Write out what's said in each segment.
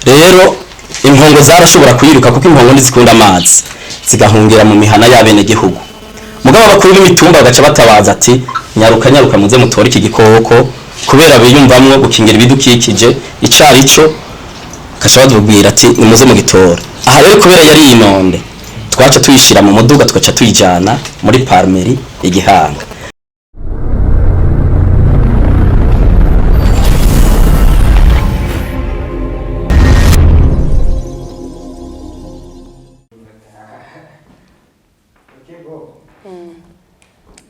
Rero impongo zarashobora kuyiruka, kuko impongo ntizikunda amazi, zigahungira mu mihana y'abenegihugu. Mugabo abakuru b'imitumba bagaca batabaza ati: "Nyaruka, nyaruka, muze mutore iki gikoko," kubera biyumvamwo gukingira ibidukikije icari cyo, gaca batubwira ati: "Nimuze mugitora." Aha rero, kubera yari inonde, twaca tuyishira mu muduga, tugaca tuyijana muri Palmeraie Igihanga.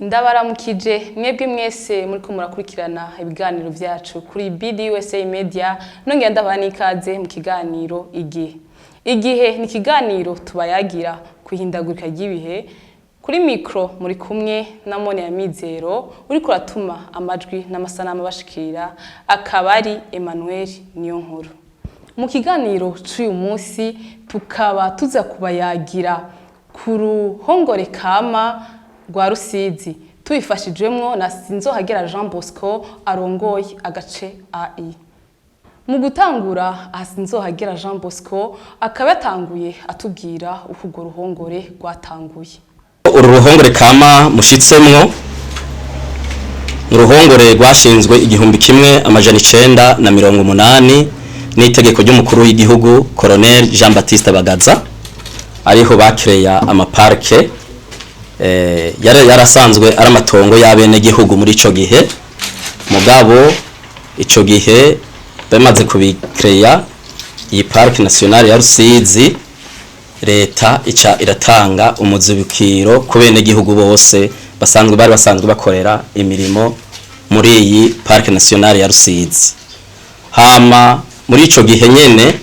Ndabaramukije mwebwe mwese muriko murakurikirana ibiganiro vyacu kuri BDUSA Media, nongera ndabaha n'ikaze mu kiganiro Igihe. Igihe ni ikiganiro tubayagira kwihindagurika ry'ibihe. Kuri mikro muri kumwe na Mone ya Mizero, uriko uratuma amajwi n'amasanamu bashikira akaba ari Emmanuel Niyonkuru. Mu kiganiro c'uyu munsi tukaba tuza kubayagira ku ruhongore kama rwa Rusizi, tubifashijwemwo na Sinzohagera Jean Bosco arongoye agace AI. Mu gutangura, aha Sinzohagera Jean Bosco akaba yatanguye atubwira uko urwo ruhongore rwatanguye. Uru ruhongore kama mushitsemwo ni uruhongore rwashinzwe 1980 n'itegeko ry'umukuru w'igihugu, Colonel Jean Baptiste Bagaza, ariho bakireya amaparke. Yari yarasanzwe ari amatongo y'abenegihugu muri ico gihe. Mugabo ico gihe bamaze kubikreya iyi Parc National ya Rusizi, leta ica iratanga umuzibukiro ku benegihugu bose basanzwe bari basanzwe bakorera imirimo muri iyi Parc National ya Rusizi. Hama muri ico gihe nyene,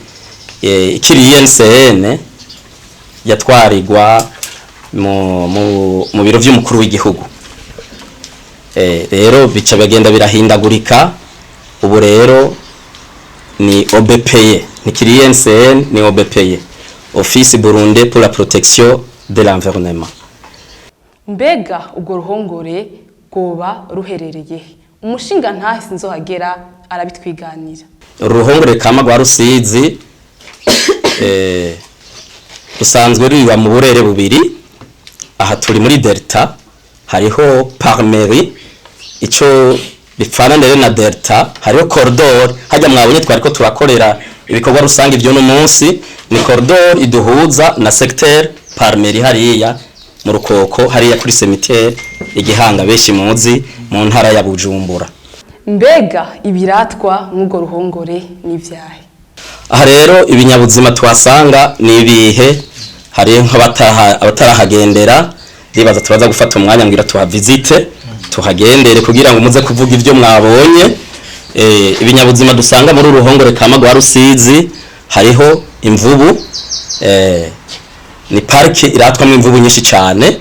ikiri INCN, yatwarirwa mu biro vy'umukuru w'igihugu. Rero bica bagenda birahindagurika. Ubu rero ni OBPE, ntikiri INCN, ni OBPE, Office Burundais pour la protection de l'environnement. Mbega urwo ruhongore rwoba ruherereye he? Umushinga ntahe Sinzohagera arabitwiganira. Uruhongore kama rwa Rusizi rusanzwe ruriba mu burere bubiri. Aha turi muri delta, hariho Palmeraie, ico bipfana ndere na delta. Hariho corridor hajya mwabonye twariko turakorera ibikorwa rusange ivyo no munsi, ni corridor iduhuza na secteur Palmeraie hariya mu Rukoko, hariya kuri cimetière Igihanga benshi muzi, mu ntara ya Bujumbura. Mbega ibiratwa mw'urwo ruhongore n'ivyahe? Aha rero ibinyabuzima tuhasanga ni ibihe? Hari abatarahagendera, ndibaza turaza gufata umwanya ngira tuhavisite, tuhagendere kugira ngo muze kuvuga ibyo mwabonye. Ibinyabuzima dusanga muri uruhongore kama rwa Rusizi, hariho imvubu. Ni parike iratwamwo imvubu nyinshi cyane.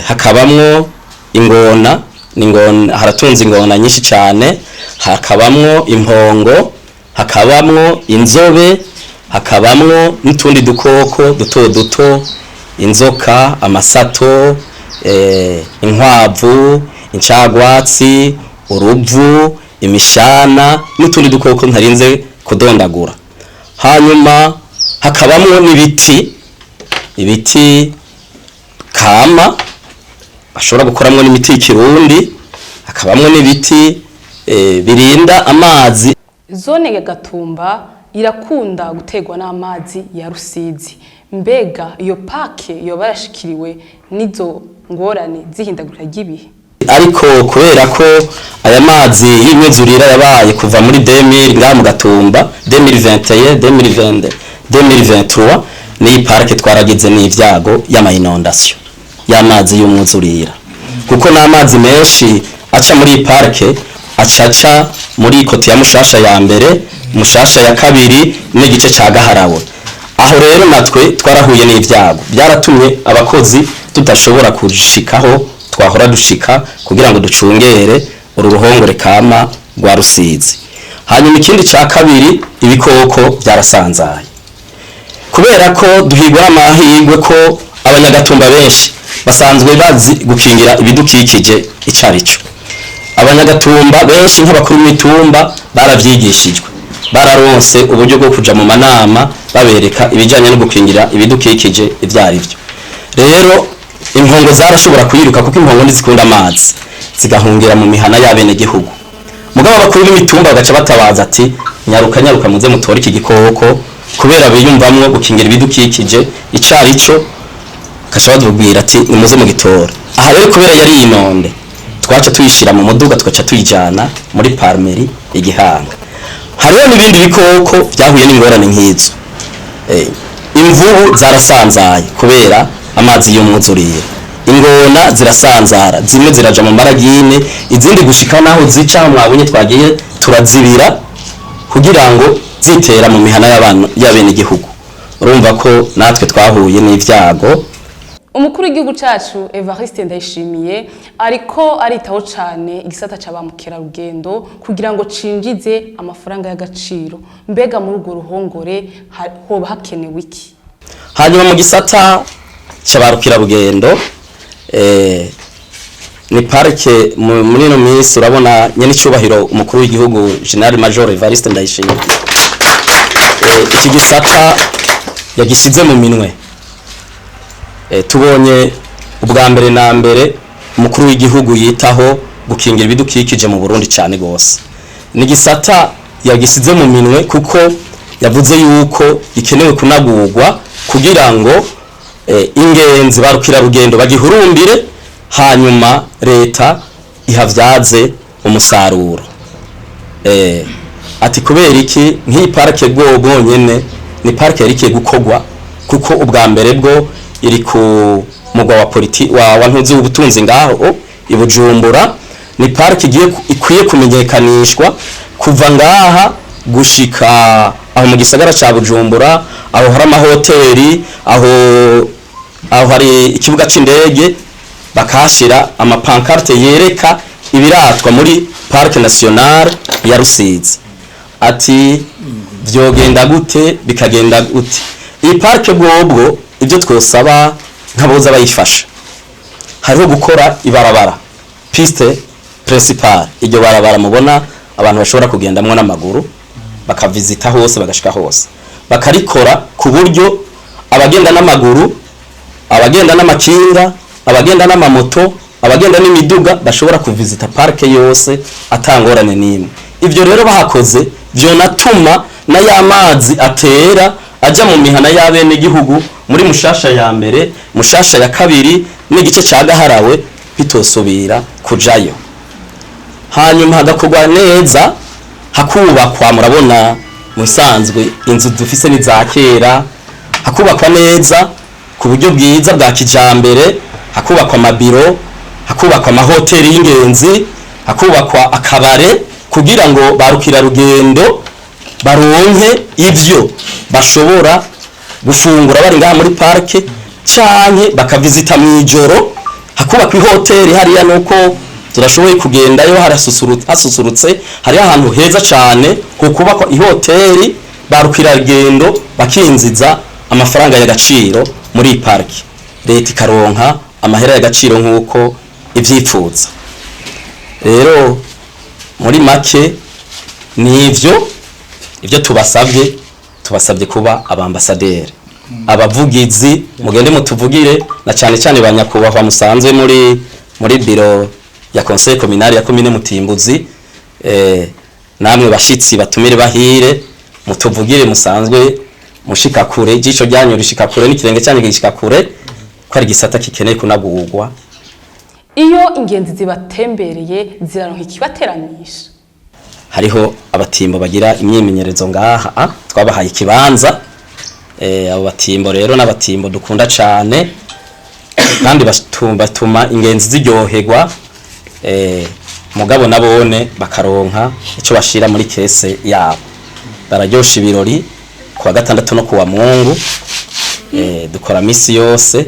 Hakabamwo ingona, ni ingona, haratunze ingona nyinshi cyane. Hakabamwo impongo, hakabamwo inzobe, hakabamwo n'utundi dukoko duto duto, inzoka, amasato, inkwavu, incagwatsi, uruvu, imishana n'utundi dukoko ntarinze kudondagura. Hanyuma hakabamwo n'ibiti, ibiti kama bashobora gukoramwo n'imiti y'ikirundi. Hakabamwo n'ibiti birinda amazi. Zone ya Gatumba irakunda guterwa n'amazi ya Rusizi. Mbega iyo parc yoba yashikiriwe n'izo ngorane z'ihindagurika ry'ibihe? Ariko kubera ko aya mazi y'imyuzurira yabaye kuva muri 2000 ngaha mu Gatumba, 2021, 2022, 2023, n'iyi parike twaragize n'ibyago y'ama inondation, y'amazi y'umwuzurira, kuko n'amazi menshi aca muri iyi parike acaca muri côté ya Mushasha ya mbere, Mushasha ya kabiri n'igice ca Gaharawe. Aho rero natwe twarahuye n'ibyago, byaratumye abakozi tudashobora kushikaho twahora dushika kugira ngo ducungere uru ruhongore kama rwa Rusizi. Hanyuma ikindi ca kabiri, ibikoko byarasanzaye, kubera ko duhigwa n'amahirwe ko abanyagatumba benshi basanzwe bazi gukingira ibidukikije icarico. Abanyagatumba benshi nk'abakuru b'imitumba baravyigishijwe. Bararonse uburyo bwo kuja mu manama babereka ibijanye no gukingira ibidukikije ivyo ari byo. Rero impongo zarashobora kuyiruka, kuko impongo ntizikunda amazi, zigahungira mu mihana y'abenegihugu. Mugabo abakuru b'imitumba bagaca batabaza ati: "Nyaruka, nyaruka, muze mutore iki gikoko," kubera biyumvamwo gukingira ibidukikije icari cyo. Gaca batubwira ati: "Nimuze mu gitora." Aha rero, kubera yari inonde, twaca tuyishira mu muduga, tugaca tuyijana muri Palmeraie Igihanga. Hariho n'ibindi bikoko byahuye n'ingorane nk'izo. Imvubu zarasanzaye kubera amazi y'umwuzurire, ingona zirasanzara, zimwe ziraja mu maragine, izindi gushika naho zica aho mwabonye twagiye turazibira kugira ngo zitera mu mihana y'abantu, y'abenegihugu. Urumva ko natwe twahuye n'ivyago. Umukuru w'igihugu cacu Evariste Ndayishimiye ariko aritaho cane igisata ca ba mukerarugendo kugira ngo cinjize amafaranga y'agaciro. Mbega muri urwo ruhongore hoba hakenewe iki? Hanyuma mu gisata c'abarukirarugendo, ni parike muri ino minsi urabona nyene icubahiro umukuru w'igihugu Général Major Evariste Ndayishimiye, iki gisata yagishize mu minwe. Tubonye ubwa mbere na mbere umukuru w'igihugu yitaho gukingira ibidukikije mu Burundi cyane gose. Ni gisata yagisize mu minwe kuko yavuze yuko gikenewe kunagurwa kugira ngo ingenzi, barukirarugendo bagihurumbire, hanyuma leta ihavyaze umusaruro. Ati kubera iki? Nk'iyi parike bwo bwonyene ni parike yarikiye gukorwa, kuko ubwa mbere bwo iri ku mugwa wa politi wa ntuzi ubutunzi ngaho i Bujumbura. Ni parike igiye ikwiye kumenyekanishwa kuva ngaha gushika aho mu gisagara ca Bujumbura, aho hari amahoteli, aho hari ikibuga c'indege, bakahashira amapancarte yereka ibiratwa muri Parc National ya Rusizi. Ati vyogenda gute, bikagenda gute? Iyi parike bwobwo, ibyo twosaba nk'aboza bayifasha, hariho gukora ibarabara, piste principale, iryo barabara mubona abantu bashobora kugendamwo n'amaguru bakavizita hose, bagashika hose, bakarikora ku buryo abagenda n'amaguru, abagenda n'amakinga, abagenda n'amamoto, abagenda n'imiduga bashobora kuvizita parike yose atangorane n'imwe. Ibyo rero bahakoze vyonatuma na ya mazi atera aja mu mihana y'abenegihugu muri Mushasha ya mbere, Mushasha ya kabiri n'igice ca Gaharawe bitosubira kujayo. Hanyuma hagakorwa neza, hakubakwa. Murabona mu bisanzwe inzu dufise ni za kera. Hakubakwa neza ku buryo bwiza bwa kijambere, hakubakwa amabiro, hakubakwa amahoteli y'ingenzi, hakubakwa akabare, kugira ngo ba rukirarugendo baronke ivyo bashobora gufungura bari ngaha muri parike, canke bakavizita mw'ijoro. Hakubakwa ihoteli hariya, nuko turashoboye kugendayo hasusurutse, hariho ahantu heza cane hokubakwa ihoteli, ba rukirarugendo bakinziza amafaranga y'agaciro muri iyi parike, leta ikaronka amahera y'agaciro nk'uko ivyipfuza. Rero muri make nivyo ibyo tubasabye. Tubasabye kuba abambasaderi, abavugizi, mugende mutuvugire, na cyane cyane ba nyakubahwa musanzwe muri biro ya conseil communal ya commune Mutimbuzi, namwe bashitsi batumire bahire, mutuvugire, musanzwe mushika kure, ijisho ryanyu rishika kure n'ikirenge cyanyu gishika kure, ko ari gisata kikeneye kunagurwa. Iyo ingenzi zibatembereye ziraronka ikibateramisha? Hariho abatimbo bagira imyimenyerezo ngaha, twabahaye ikibanza. Abo batimbo rero n'abatimbo dukunda cane kandi batuma ingenzi ziryoherwa, mugabo nabone bakaronka ico bashira muri caisse yabo. Bararyosha ibirori kuwa gatandatu no kuwa Mungu. Dukora misi yose.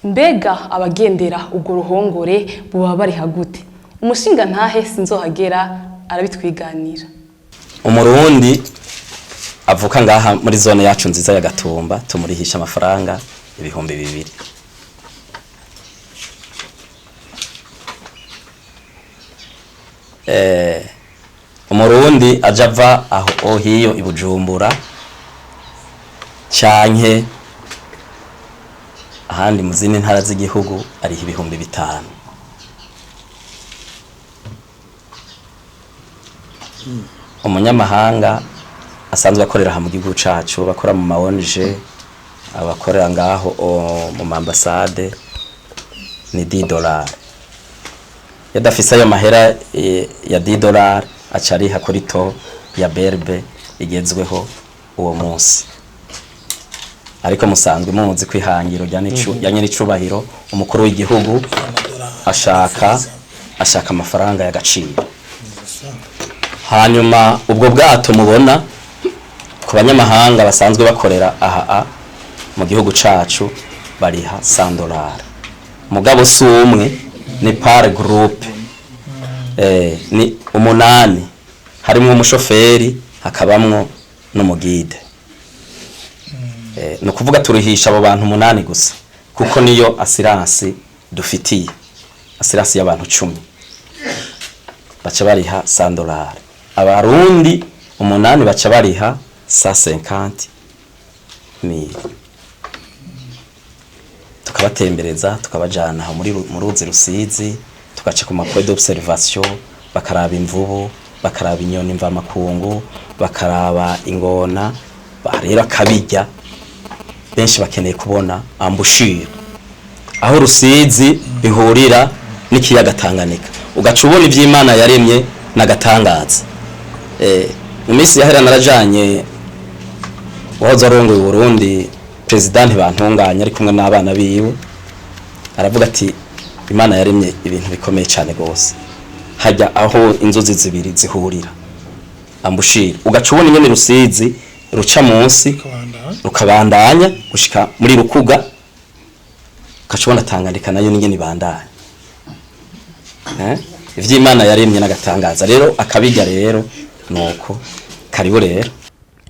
Mbega abagendera urwo ruhongore buba bari hagute? Umushinga ntahe Sinzohagera arabitwiganira. Umurundi avuka ngaha muri zone yacu nziza ya Gatumba tumurihisha amafaranga 2000. Umurundi aja ava aho hiyo i Bujumbura canke ahandi mu zindi ntara z'igihugu ariho 5000. Umunyamahanga asanzwe akorera aha mu gihugu cacu, bakora mu ma ONG, abakorera ngaho mu ma ambassade, ni $10. Iyo adafise ayo mahera ya $10, aca ariha kuri taux ya BRB igezweho uwo munsi. Ariko musanzwe muzi ko ihangiro rya nyenicubahiro umukuru w'igihugu ashaka amafaranga y'agaciro. Hanyuma ubwo bwato mubona, ku banyamahanga basanzwe bakorera aha mu gihugu cacu bariha $100. Mugabo si umwe, ni par groupe, ni 8, harimwo umushoferi, hakabamwo n'umu guide. Ni ukuvuga turihisha abo bantu 8 gusa, kuko niyo assurance dufitiye, assurance y'abantu 10. Baca bariha $100. Abarundi 8 baca bariha 150 mille. Tukabatembereza, tukabajana aho mu ruzi Rusizi, tugaca ku ma point d'observation, bakaraba imvubu, bakaraba inyoni mvamakungu, bakaraba ingona. Rero akabirya benshi bakeneye kubona embouchure, aho Rusizi bihurira n'ikiyaga Tanganyika, ugaca ubona ivy'Imana yaremye n'agatangaza. Mu minsi yahera narajanye wahoze arongoye Burundi, président Ntibantunganya, ari kumwe n'abana biwe, aravuga ati: "Imana yaremye ibintu bikomeye cyane gose." Hajya aho inzuzi zibiri zihurira, embouchure, ugaca ubona ingene Rusizi ruca munsi rukabandanya gushika muri Rukuga, ugaca ubona Tanganyika nayo n'ingene ibandanya. Ivy'Imana yaremye n'agatangaza. Rero akabirya rero nuko karibu rero.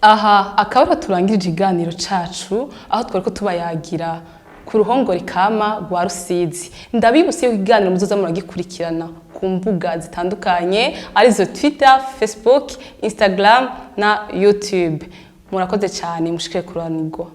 Aha akaba ariho turangirije ikiganiro cacu, aho twari ko tubayagira ku ruhongore kama rwa Rusizi. Ndabibutse yuko ikiganiro muzoza muragikurikirana ku mbuga zitandukanye, arizo Twitter, Facebook, Instagram na YouTube. Murakoze cyane, mushikire kuranirwa.